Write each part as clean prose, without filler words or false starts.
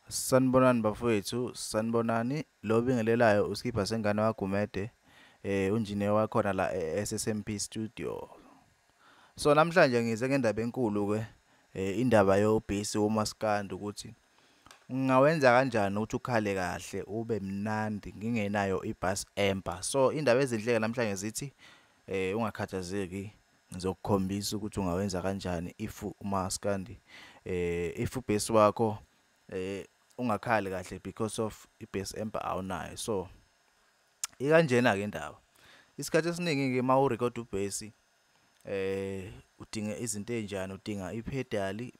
Sanibonani bafowethu, sanibonani. Lo obingelelayo uSkipper Sengane waGumede, unjiniya wakhona la e-SSMP Studio. So namhlanje ngize ngendaba enkulu-ke, indaba yobhesi womaskandi ukuthi ngingawenza kanjani ukuthi ukhale kahle ube mnandi ngingenayo i-bass amp. So indaba ezinhle-ke namhlanje zithi ungakhathazeki, ngizokukhombisa ukuthi ungawenza kanjani if umaskandi if ubhesi wakho ungakhali kahle because of i-bass amp awunayo. So ikanjena-ke indaba, isikhathi esiningi-ke uma urekhoda ubhesi udinga izinto ey'njani, udinga iphedali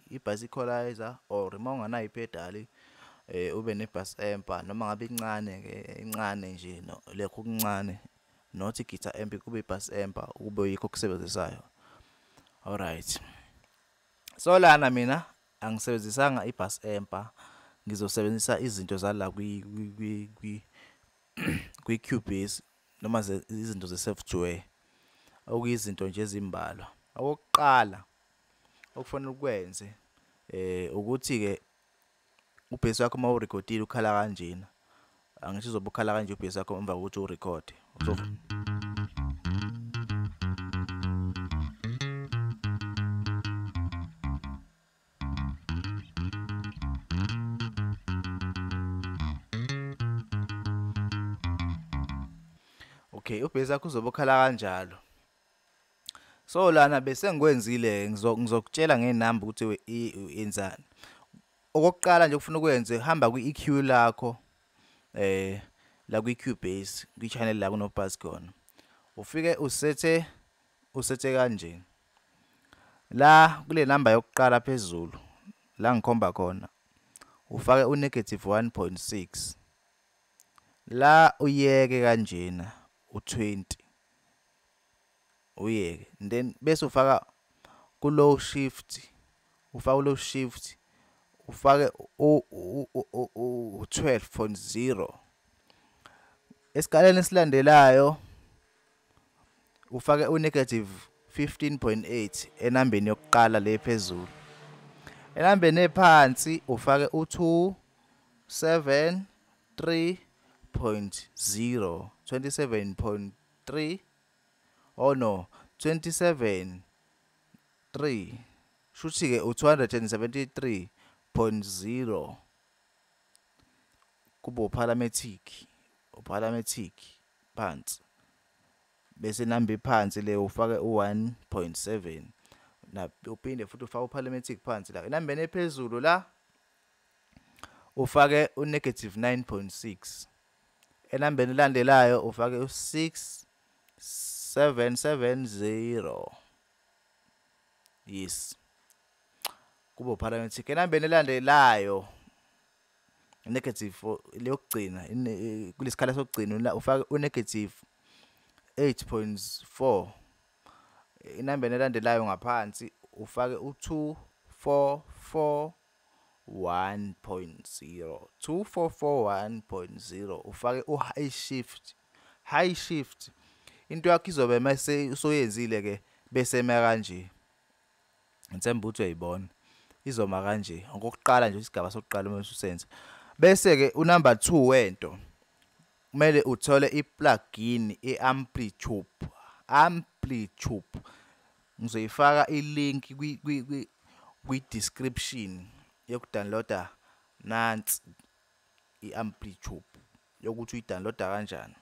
i-bass equalizer or uma unganayo iphedali ube ne-bass amp noma ngabe incane-ke incane nje lokhu okuncane, not i-guitar amp kube i-bass amp kube yikho okusebenzisayo. Alright, so lana mina angisebenzisanga i-bass amp, ngizosebenzisa izinto zala kwi-Cubase noma izinto ze-software, okuyizinto nje ezimbalwa. Okokuqala okufanele ukwenze ukuthi-ke ubhesi wakho uma urekhodile ukhala kanjena, angisho uzobe ukhala kanje ubhesi wakho emva kokuthi urekhode. Okay, ubhesi wakho uzobe ukhala kanjalo. So lana bese ngikwenzile, ngizokutshela ngenamba ukuthi yenzani. Okokuqala nje okufuna ukwenze, hamba kwi-EQ lakho la kwi-Cubase, kwi-channel la kuno-bass khona, ufike usethe kanje la kule namba yokuqala phezulu la ngikhomba khona, ufake u-negative 1.6 la, uyeke kanjena u-20 uyeke, then bese ufaka ku-low shift, ufake u-low shift ufake u-12.0. Esikaleni esilandelayo ufake u-negative 15.8 enambeni yokuqala le phezulu, enambeni ephansi ufake u-273.0, 27.3, oh no, 27.3, shuthi-ke u-273.0 kube uparametric, uparametric phansi, bese inamba iphansi le ufake u-1.7, uphinde futhi ufake uparametric phansi la enambeni ephezulu la ufake u-negative 9.6, enambeni elandelayo ufake u-6770, yes, kube uparametric. Enambeni elandelayo negative leyokugcina kulesikhala sokugcina ufake u-negative 8.4, inambeni elandelayo ngaphansi ufake u-2441.0, 2441.0, ufake u-high shift, high shift. Into yakho izobe mase usoyenzile ke bese ema kanje, ngithemba ukuthi uyayibona, izoma kanje. Okokuqala nje isigaba sokuqala uma ususenza, bese ke unumber 2 wento kumele uthole i-plugin i-Amplitube. Amplitube ngizoyifaka i-link kwi-description yokudownloada nansi i-Amplitube, yokuthi uyidownloada kanjani.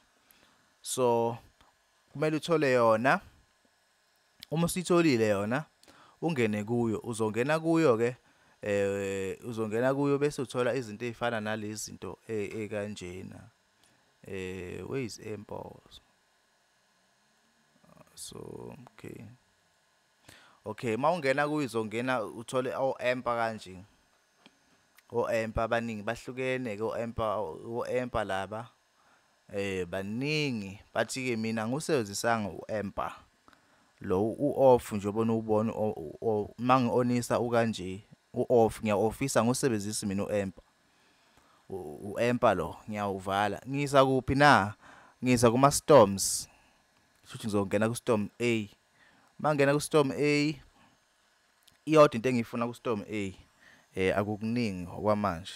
So kumele uthole yona, uma usuyitholile yona ungene kuyo, uzongena kuyo ke uzongena kuyo bese uthola izinto ezifana nalezi zinto ekanjena. Where is Impulse? So okay, okay, mawungena kuyo uzongena uthole o-amp kanje, o-amp abaningi bahlukene ke, o-amp laba baningi, bathi ke mina ngiwusebenzisanga u-amp lo u-off nje, ubona ubona mangi-onisa ukanje u-off, ngiya-offisa ngiwusebenzisi mina u-amp, u-amp lo ngiyawuvala. Ngisa kuphi na? Ngisa kuma storms, futhi ngizongena ku storm A. Mangena ku storm A, iyodwa into engiyifuna ku storm A, akukuningi okwamanje.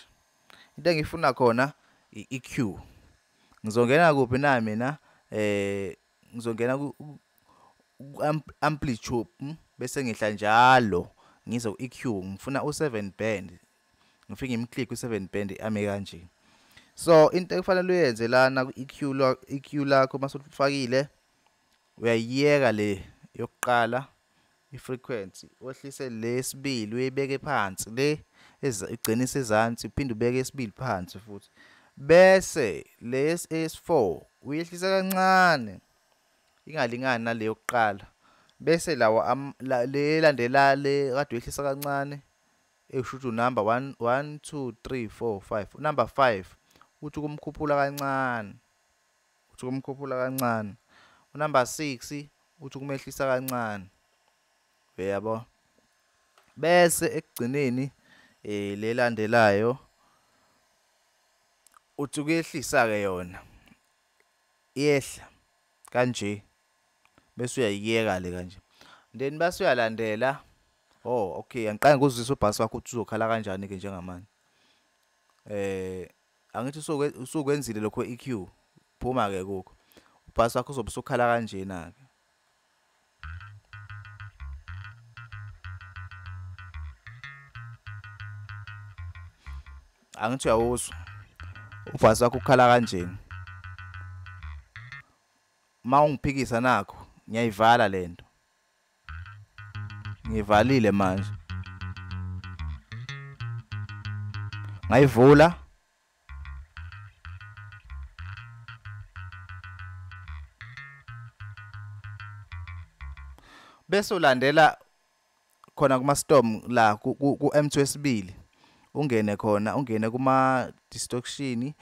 Into engifuna khona i-EQ. Ngizongena kuphi na mina? Ngizongena ku amplitude bese ngihla njalo ngizo EQ, ngifuna u7 band. Ngifike ngimclick u7 band ame kanje. So into ekufanele uyenze lana ku EQ lakho masufakile, uyayiyeka le yokuqala ifrequency, wehlise lesibili uyibeke phansi le igcine isezansi, uphinde ubeke esibili phansi futhi, bese les S4 uyehlisa kancane ingalingani nale yokuqala, bese lawa le landela le kade uyehlisa kancane esho number 1 1 2 3 4 5, number 5 uthi kumkhuphula kancane, uthi kumkhuphula kancane, number 6 uthi kumehlisa kancane, uyabo. Bese ekugcineni le landelayo uthi kuyehlisa ke yona, iyehla kanje bese uyayiyeka le kanje, then bese uyalandela. Oh okay, angiqale ngikuzwisa ubhasi wakho ukuthi uzokhala kanjani ke njengamanje. Angithi usukwenzile lokho EQ, phuma ke kukho ubhasi wakho uzobe usukhala kanjena ke. Angithi uyawuzwa ubhasi wakho ukhala kanjena. Ma ungiphikisa nakho ngiyayivala lento, ngivalile manje, ngayivula. Bese ulandela khona kuma storm la ku M2 esibili, ungene khona, ungene kuma distortion,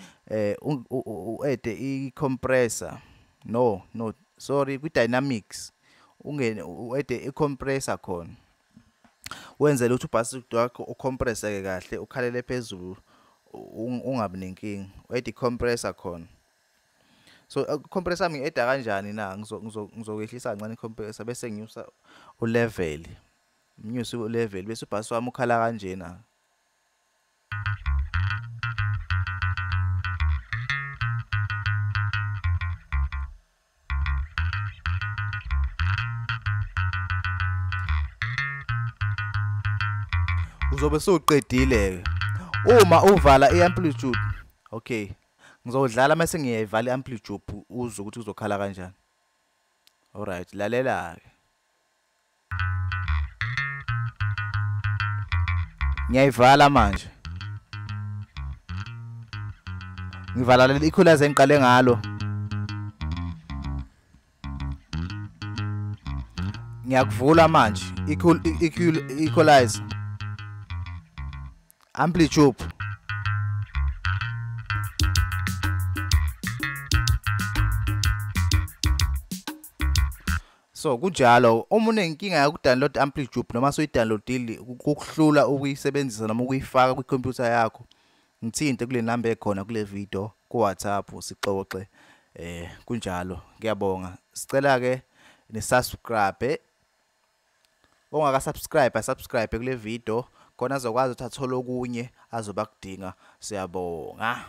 u-add i compressor, no sorry, kwi dynamics ungene u-add i compressor khona, wenzele ukuthi ubhasi wakho ucompresseke kahle, ukhalele phezulu, ungabi nenkinga. U-add i compressor khona. So compressor ngi-add kanjani na? Ngizokuyehlisa kancane i-compressor bese nginyusa ulevel, nginyuse ulevel bese ubhasi wami ukhala kanjena. Uzobe suqedile ke uma uvala i-amplitude. Okay, ngizodlala mase ngiyayivala i-amplitude uzwe ukuthi uzokhala kanjani. Alright, lalela ke, ngiyayivala manje, ngivala leli equalizer engiqale ngalo, ngiyakuvula manje equalizer, amplitude. So kunjalo, uma unenkinga yokudownload amplitude noma soyidownloadile kukuhlula ukuyisebenzisa noma ukuyifaka kwikhompyutha yakho, ngithinte kule number ekhona kule video ku WhatsApp sixoxe. Kunjalo, ngiyabonga. Sicela ke ni subscribe, ongaka subscribe subscribe kule video khona azokwazi ukuthi athole okunye azoba kudinga. Siyabonga.